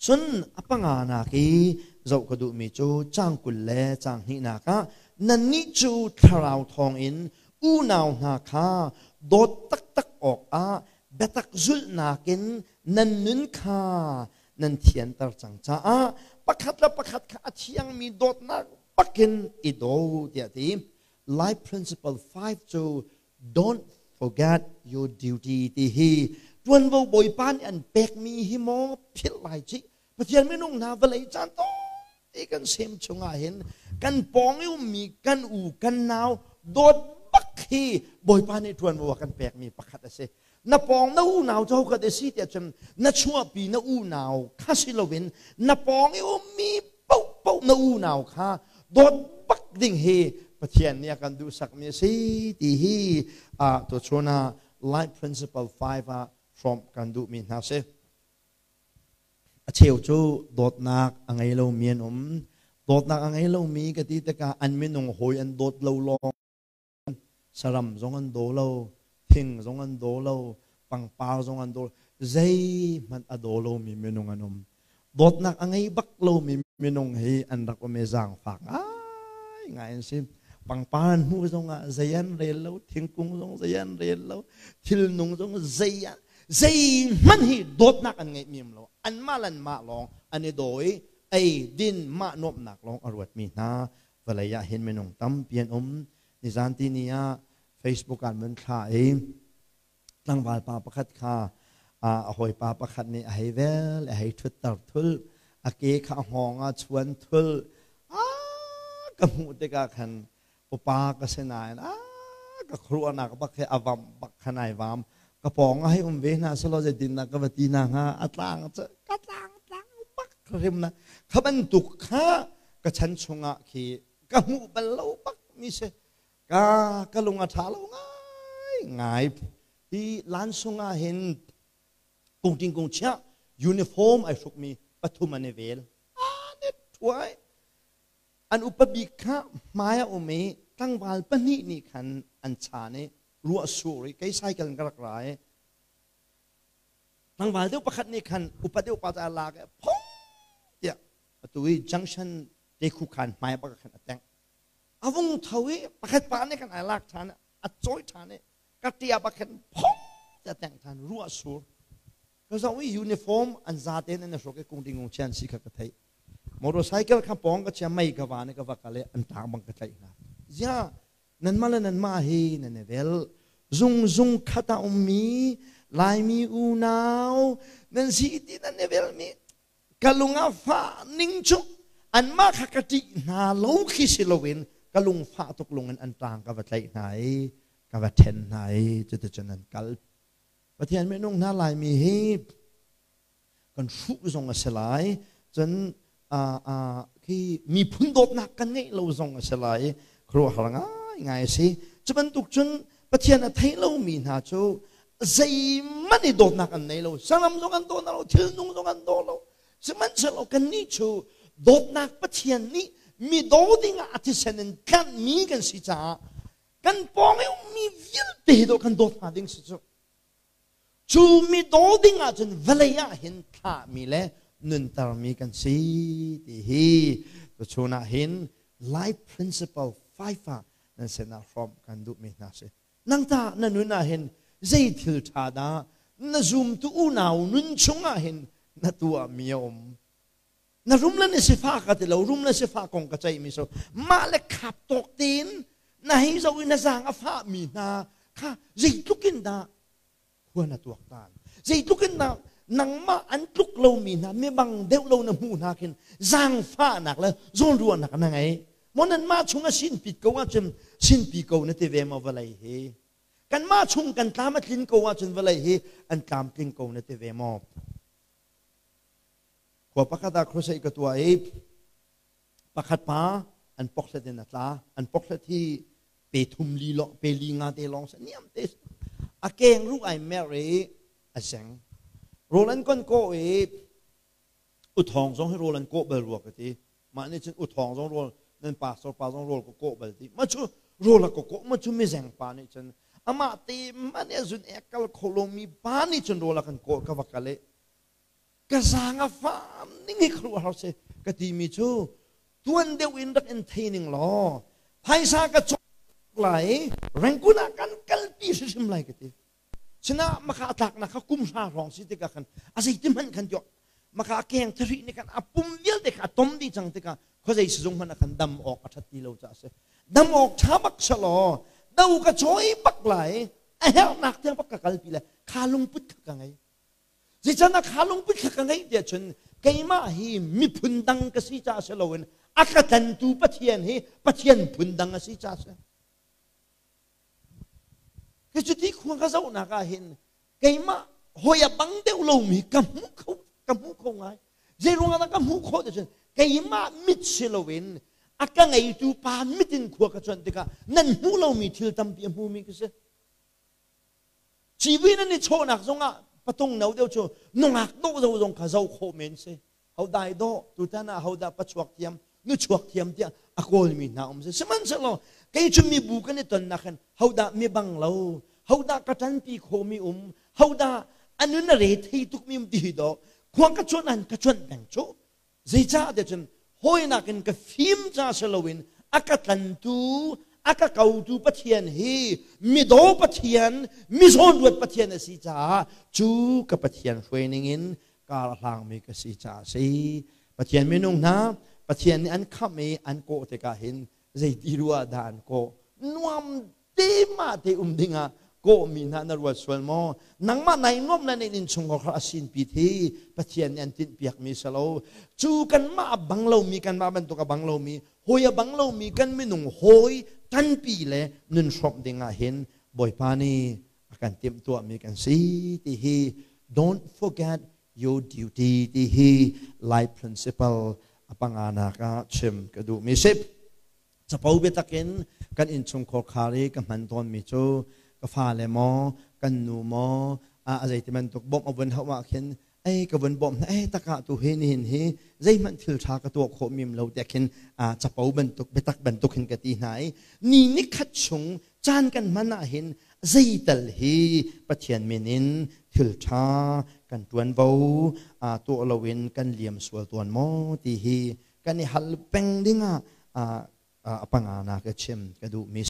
Cun a panganak i zoh ka duhmi cu caang 20 le caang hnihnak ah nannih cu thlarau thawngin unau hna kha dawt taktak awkah biatak zulhnak in nan nun kha nan thianter cang caah pakhat le pakhat kha a thiangmi dawtnak bakin i daw tiah ti. Life Principle 5 cu don't forget your duty ti hi tuanvo Bawipa nih an pekmi hi maw philh lai cih. Pathian minung hna, vawlei caan ti kan sem chungah hin kan pawng i ummi kan u kan nau dawt bak hi Bawipa nih tuanvo a kan pekmi pakhat a si. Na pawng na unau cu ka te si tiah cun na chuahpi na unau kha si loin na pawng i ummi paohpaoh na unau kha dawt bak ding hi Pathian nih a kan duhsakmi a si ti hi tuchun ah Life Principle 5 ah hrawmh kan duhmi hna si. A cheu cu dawtnak a ngei lomi an um. Dawtnak a ngei lomi ka ti tikah an minung hawi an dawt lo lawng, saram zong an daw lo, thing zong an daw lo, pangpar zong an daw, zeihmanh a daw lomi minung an um. Dawtnak a ngei bak lomi minung hi an rak um i zaangfak ngai ngai an si. Pangpar an hmuh zongah zei an rel lo, thingkung zong zei an rel lo, thilnung zong zei an zeihmanh hi dawtnak an ngeih mim lo. Anmah le anmah lawng an i daw i ei din mah nuamhnak lawng a ruatmi hna vawlei ah hin minung tampi an um. Nizan ti ni ah Facebook ah an thla i tlangval pa pakhat kha a hawipa pakhat nih a hei vel, a hei ṭhutter thul, a ke kha a hngawng ah chuan thul. A ka hmuh tikah khan upa ka si nain a ka khuaruahnak bak he a vam bak khan ai vam. Ka pawng ah hei um ve hna selaw zeitindah ka va ti na hnga? A tlang ka tlang tlang bak hrim na kha bantuk kha ka chan chungah khi ka hmuh bal lo bak mi si. Ka ka lung a ṭha lo ngai ngai. Hi lansung ah hin kungting kung chia uniform ai hrukmi pathum an i vel an i ṭhuai. An upa bik kha hmai a um i tlangval pahnih nih khan an chan i ruah sur i kei cycle in ka rak ra i tlangval deuh pakhat nih khan upa deuh pa ca lak i phung tiah atu i junction te khu khan hmai bak khan a tengh. A vung tho i pakhat pa nih khan ai lak ṭhan, a cawi ṭhan i ka tia bak khan phung tiah tengh ṭhan. Ruah sur ka zoh i uniform an zaten an i hruk i kungding ngung chian si kha ka theih. Motorcycle kha pawng ka chia, mei ka van i ka va kal i an tang bang ka tlaih hna. Zia nanmah le nanmah hi nan i vel, zung zung khat ah ummi Laimi unau nan si ti nan i velmi ka lung a fah ning cu anmah kha ka ṭih hna lo khi si loin ka lung fah tuk lung in an ṭang ka va tlaih hna i ka va ṭhen hna i cuticun an kal. Pathian minung hna, Laimi hi kan hruh zong a si lai, cun khi miphun dawtnak kan ngeih lo zong a si lai, khuaruahhar ngai ngai a si. Cu bantuk cun Pathian a thei lomi hna cu zeihmanh i dawtnak an nei lo, saram zong an daw hna lo, thilnung zong an daw lo. Sihmanhsehlaw kannih cu dawtnak Pathian nih mi daw dingah a thisen in tlanhmi kan si caah kan pawng i ummi vialte hi dawh kan dawt hna ding si cu. Cu mi daw ding ah cun vawlei ah hin thlahmi le nuntermi kan si ti hi tuchun ah hin Life Principle 5 ah nan sinah hrawmh kan duhmi hna si. Nang ta na nun ah hin zei thil ṭha dah na zumtu unau nun chungah hin na tuahmi a um? Na rum le na sifah ka ti lo, rum le sifah kong ka ceihmi so mah le khap tawk tein na hei zoh i na zaang a fahmi hna kha zeitluk in dah khua na tuak tan, zeitluk in dah nangmah an tluk lomi hna, mibang deuh lo na hmuh hna khin zaangfahnak le zawnruahnak na ngei maw? Nanmah chung a sinpit ko ahcun sinpi ko na ti ve maw vawlei hi? Kanmah chung kan tlam a tlin ko ahcun vawlei hi an tlamtling ko na ti ve maw? Khua pakhat ah crusade ka tuah i pakhat pa an pokhlet in a tla. An pokhlet hi pe thum li long, pe li nga te lawng sa, niam te. A keng ru ai mer i a zeng. Rawl an kon ko i uthawng zong hi rawl an kawh bal rua ka ti. Mah nih cun uthawng zong rawl nan pastor pa zong rawl ka kawh bal ti. Ma cu rawl a ka kawh ma cu mizeng pa nih cun amah te man e zun ek kal kho lomi pa nih cun rawl a kan kawh. Ka va kal i. Ka zaang a fam ning hi khuaruahhar si ka timi cu tuan deuh in rak in thei ning law phaisa ka cawk lai, Rangoon ah kan kalpi hrimhrim lai ka ti. Sinah maka a tlaknak kha kum hra hrawng si tikah khan a zeiti hmanh khan tiok maka a keng thari nih khan a pum vialte kha a tom dih cang tikah khuazei sizung hmanh ah khan dam awk a ṭhat ti lo caah a si. Dam awk ṭha bak selaw do ka cawi bak lai, a herhnak tiang bak ka kalpi lai, kha lungput kha ka ngei. Zeicahtiah kha lungput kha ka ngeih tiah cun keimah hi miphun dang ka si caah si loin a ka tlantu Pathian hi Pathian phun dang a si caah a si. Kei cu ti khua ka zohnak ah hin keimah hawi a bang deuh lomi ka hmu kho, ka hmu kho ngai. Zei ruangah dah ka hmuh khawh ti cun keimah mit si loin a ka ngeitu pa mit in khua ka cuanh tikah nan hmuh lomi thil tampi a hmumi ka si. Civui nan i chawhnak zongah patung no deuh cu nungak dawh zo zong kha zoh khawh men si. Hodai dawh tutan ah hodah pachuak thiam nuchuak thiam tiah a kawlmi hna um si. Sihmanhsehlaw kei cu mibu kan i tonnak hin hodah mi bang lo, hodah ka ṭanpi khawhmi um, hodah a nun a re thei tukmi um ti hi dawh khua ka cuanh an ka cuanh peng cu. Zeicah tiah cun hawinak in ka fim ca si loin a ka tlantu, a ka kotu Pathian hi midaw Pathian, mizawnruat Pathian a si caah cu ka Pathian hruai ningin kar a hlangmi ka si caah a si. Pathian minung hna, Pathian nih an khamh i an kawh tikah hin zeiti ruah dah an kawh? Nuam te mah te um dingah kawhmi hna na ruat sual maw? Nangmah nai nuam le na innchungkhar kha a sinpi thi Pathian nih an tinhpiakmi si lo. Cu kanmah a bang lomi, kanmah bantuk a bang lomi, hawi a bang lomi kan minung hawi ṭanpi le nun hrawmh dingah hin Bawipa nih a kan timhtuahmi kan si ti hi don't forget your duty ti hi life principle a panganak ah chim ka duhmi si. Capo biatak in kan innchungkhar khar i ka hman tawnmi cu ka fale maw, kan nu maw, a zeiti bantuk bawmh a vun hauh ah khin ei ka vun bawmh hna, ei takah tu hi nihin hi zeihmanh thil ṭha ka tuah khawh mim lo tiah khin capo bantuk biatak bantuk hin ka ti hna i ni nikhat chung caan kan hman ah hin zeital hi Pathian min in thil ṭha kan ṭuanvo tuah loin kan liam sual tuan maw ti hi kan i hal peng dingah a panganak ka chim ka duhmi.